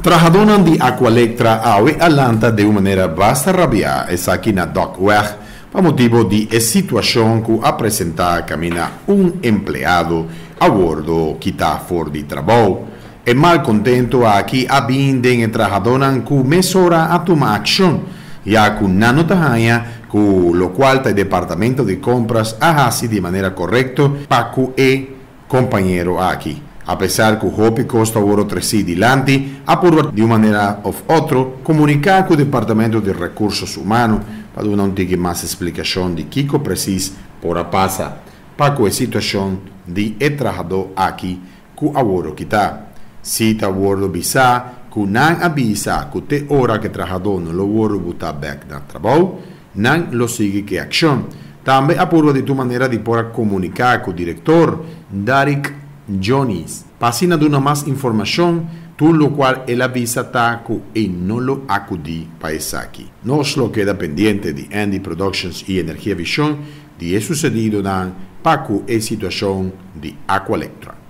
Trahadónan di Aqualectra awe a lanta den un manera basta rabiá esaki na Dokweg pa motibu di e situashon ku a presentá kaminda un empleado a wordo kitá for di trabou. E malkontentu aki a bin den e trahadónan ku mesora a tuma akshon, ya ku nan no ta haña ku lokual ta e departamento di kompras a hasi di manera korekto pa ku e kompañero aki. Apesar ku hopi kos ta wordo tresí dilanti, a purba di un manera òf otro komuniká ku departamento di Rekursos Humano pa duna un tiki mas splikashon di kiko presis por a pasa pa ku e situashon di e trahadó aki ku a wordo kitá. Si ta wordo bisá ku nan a bisa ku te ora ku e trahadó no lo wordo butá bèk na trabou, nan lo sigui ku e akshon. Tambe a purba di tur manera di por a komuniká ku direktor Darik Jonis pa asina duna mas informashon, tur lokual el a bisa ta ku e no lo akudí pa esaki. Nos lo keda pendiente di Andy Productions i Energia Vision di e susedidonan pa ku e situashon di Aqualectra.